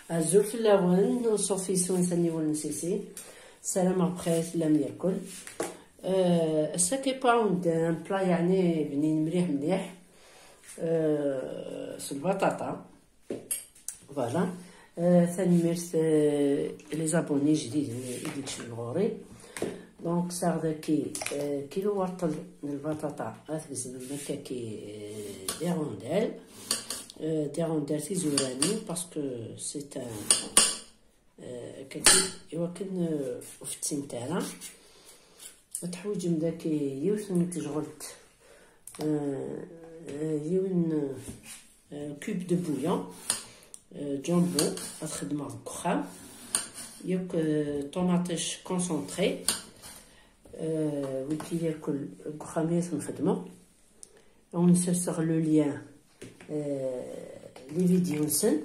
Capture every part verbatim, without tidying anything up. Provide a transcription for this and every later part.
Azul fell-awen, ṣṣut-nwen s aniwel n Sisi. Ssarameɣ bxir tellam yerkul. Euh, ass-agi, pound, un plat yeɛni bnin mliḥ mliḥ. Euh, s lbaṭaṭa. Voilà. Euh, tanemmirt, euh, les abonnés jdiden i d-ikecmen ɣur-i. Donc, sɛiɣ daki, euh, kilo warṭel n lbaṭaṭa, ad t-gezmem akkaki, euh, des rondelles. Euh, des rondelles tizuranin, parce que c'est un, euh, akkaki, iwakken, euh, ur fettin ara. Ad teḥwiǧem daki yiwet n tejɣelt, euh, euh, yiwen, euh, cube de bouillon, euh, jumbo, ad xedmeɣ deg uxxam. Yakk, euh, ṭumaṭic concentré, euh, wiki yakk deg uxxam i ten-xedmeɣ. Ad wen-serseɣ le lien, euh, les vidéos-nsen,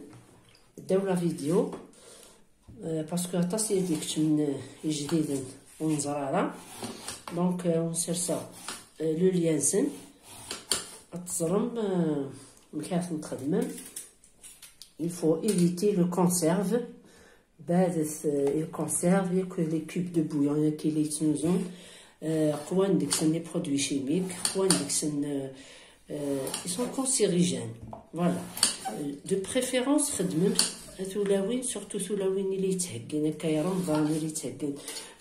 ddaw la vidéo, euh, parce que aṭas i d-ikeččmen, euh, ijdiden ur neẓra ara. Donc, euh, ad wen-serseɣ, euh, le lien-nsen. Ad teẓrem, euh, amek ara ten-txedmem. Il faut éviter le conserve. Beɛdet, euh, le conserve, yakk les cubes de bouillon, yakk i la yettnuzun. Euh, qwan deg-sen les produits chimiques, qwan deg-sen, euh, euh, ils sont cancérigènes. Voilà. Euh, de préférence, xedmem tulawin, surtout tulawin i la yettheggin, akka i Remḍan i la yettheggin.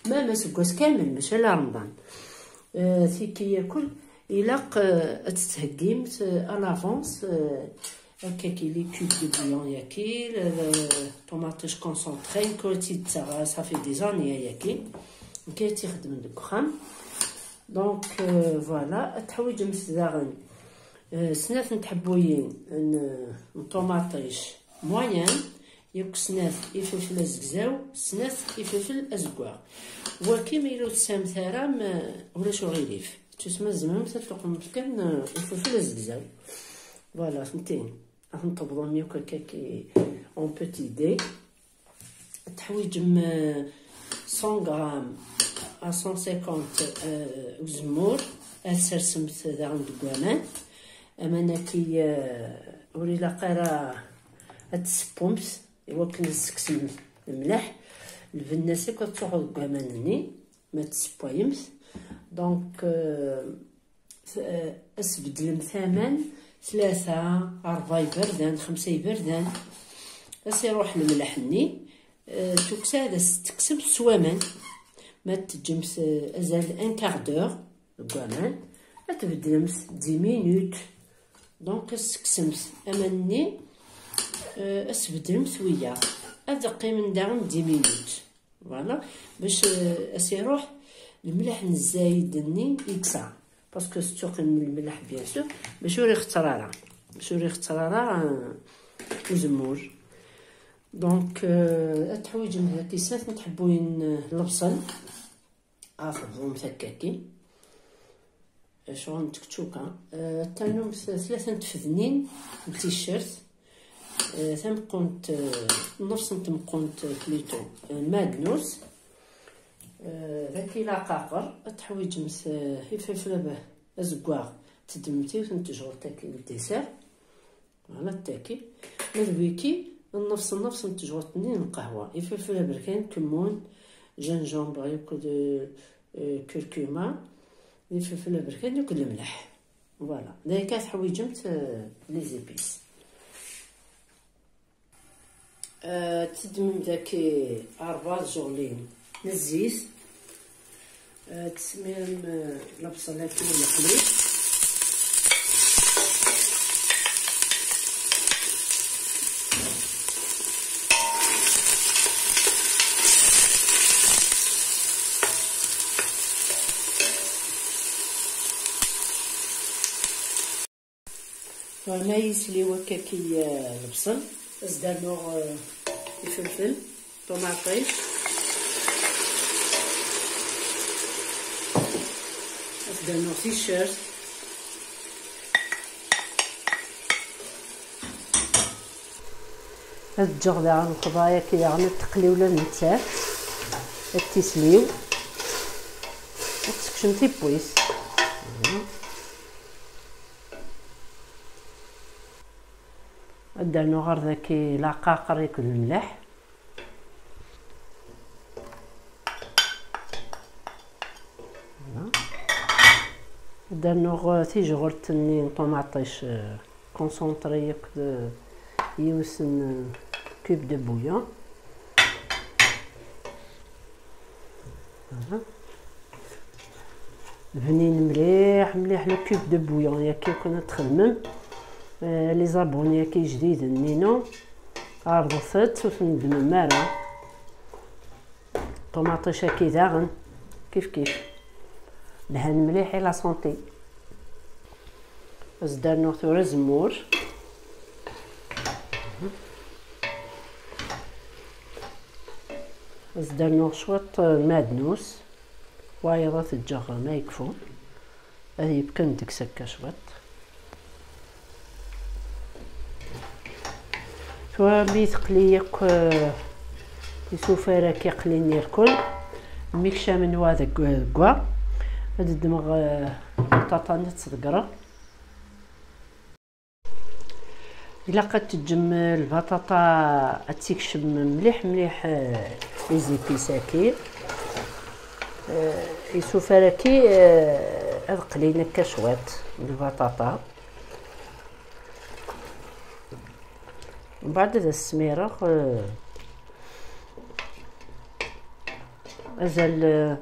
Même aseggas kamel, mačči ala Remḍan. Euh, tiki yakk, ilaq, euh, ad tettheggimt, euh, à l'avance, euh, akkaki les cubes de bouillon yaki, le, le ṭumaṭic concentré, nekk ur tt-id-ttaɣ, ça fait des années yaki, nekk i tt-ixeddmen deg uxxam. Donc, euh, voilà, ad teḥwiǧemt daɣen, euh, snat n tḥebbuyin n, n ṭumaṭic moyen, yakk snat ifelfel azegzaw, snat ifelfel azeggaɣ. Waki ma yella ur tesɛimt ara, ma ulac uɣilif. Tusma tzemremt ad tuqmemt kan, euh, ifelfel azegzaw. Voilà, fhemti. Ad ten-tebḍem yakk akkaki en petit dé. Teḥwiǧem, euh, cent grammes à cent cinquante, euh, uzemmur. Ad sersemt daɣen deg waman. Aman-agi, euh, ur ilaq ara ad tessewwemt, iwakken ad tesseksem lemleḥ. Lbenna-s akk ad tuɣ deg waman-nni, ma tessewwayemt. Donc, euh, t-, euh, ad tbeddlemt aman tlata, rebɛa iberdan, xemsa iberdan. Ad s-iruḥ lemleḥ-nni, euh, tukksa ad as-teksemt s waman. Ma teǧǧemt, euh, azal un quart d'heure deg waman, ad tbeddlemt dix minutes. Donc, ad tesseksemt aman-nni, euh, ad tbeddlemt wiyaḍ. Ad qqiment daɣen dix minutes. Voilà. Bac, euh, ad s-iruḥ lemleḥ n zzayed-nni i yesɛa. Parce que tettuqim lemleḥ, bien sûr, bac ur ixetter ara. Bac ur ixetter ara, euh, uzemmur. Donc, euh, ad teḥwiǧem daki snat n tḥebbuyin, euh, lebṣel. Ad tebḍumt akkaki. Ccɣel n teččuka. Euh, ad ternumt tlata n tfednin n ticcert. Euh, tameqqunt, euh, nnefṣ n tmeqqunt, euh, plutôt, euh, magnus. Euh, daki laqaqer, ad teḥwiǧemt, euh, ifelfel ab-, azeggaɣ, teddmemt yiwet n tejɣelt akken n dessert. Voilà, ttaki. Ma d wiki, nnefṣ, nnefṣ n tejɣelt-nni n lqahwa. Ifelfel aberkan, kemmun, gingembre, yakk d, euh, curcuma, ifelfel aberkan, yakk d lemleḥ. Voilà. D ayen kan teḥwiǧemt, euh, les épices. Euh, teddmem daki rebɛa tjeɣlin n zzit. آه، تسميم، آه، البصلة كي مقلي. Voilà, ma yesli wakka-ki, euh, lebṣel, as-d-rnuɣ, euh, ifelfel, ṭumaṭic, as-d-rnuɣ ticcert. Ad ǧǧeɣ daɣen lexḍa-agi daɣen ad teqli ula d nettat, ad tisliw, ad tekcem tiwwit. Ad d-rnuɣ ɣer daki laqaqer akked lemleḥ. Voilà. Ad d-rnuɣ, euh, tijɣelt-nni n ṭumaṭic, euh, concentré akked, euh, yiwet n, euh, cube de bouillon. Voilà. Bnin mliḥ mliḥ le cube de bouillon yaki kan ad txedmem. Euh, les abonnés yaki ijdiden-inu, ɛerḍet-tt ur tnedmem ara. Ṭumaṭic-agi daɣen kif kif. Lhan mliḥ i la santé. Ad s-d-rnuɣ tura azemmur. Ad s-d-rnuɣ cwiṭ, eh, n maɛdnus. Wayeḍ ad t-ǧǧeɣ ma yekfu. Ad yefken deg-s akka cwiṭ. Tura mi teqli yakk, eh, isufar-agi qlin irkul, mi kcamen wa deg, deg wa, ad ddmeɣ, eh, lbaṭaṭa-nni ad tt-ḍeggreɣ. Ilaq ad teǧǧem, eh, lbaṭaṭa ad tekcem mliḥ mliḥ, eh, les épices-agi. Eh, isufar-agi, eh, ad qlin akka cwiṭ lbaṭaṭa. Mbeɛd ad as-smireɣ, eh, azal, eh,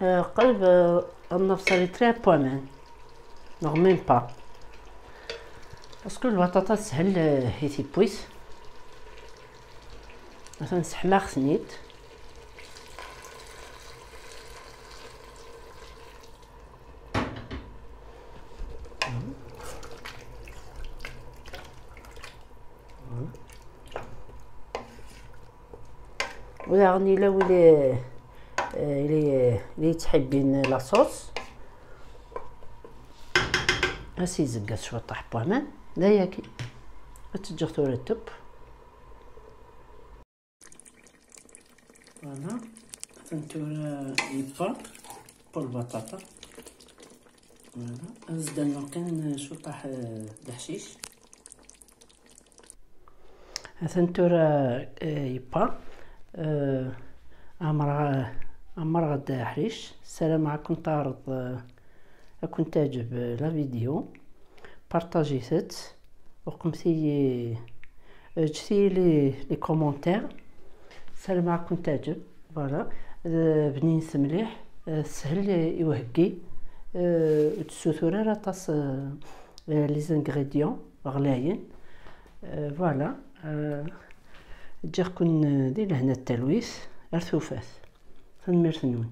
eh, qrib, eh, ad nefṣel tlata n waman, neɣ même pas. Parce que lbaṭaṭa teshel, eh, i tiwwit. Atan sseḥmaɣ-ten-id. U daɣen yella win i, eh, i, i yettḥibbin la sauce, ad s-izegget cwiṭ n waman. D ayagi. Ad t-ǧǧeɣ tura teb. Voilà. Atan tura yebba pour lbaṭaṭa. Voilà. Ad s-d-rnuɣ kan cwiṭ, eh, leḥcic. Atan tura, eh, yebba. Eh, ɛemreɣ, ɛemreɣ-d aḥric. Ssarameɣ ad kent-teɛreḍ, eh, ad kent-teɛǧeb, eh, la vidéo. Partagez-tt. Uqmet-iyi, ǧǧet-iyi les, les commentaires. Ssarameɣ ad kent-teɛǧeb. Voilà. Eh, bninet mliḥ. Eh, teshel i uheggi. Eh, ur tessutur ara aṭas, eh, eh, les ingrédients ɣlayen. Eh, voilà. Eh, ǧǧiɣ-ken, eh, di lehna d talwit. Ar tufat. Tanemmirt-nwen.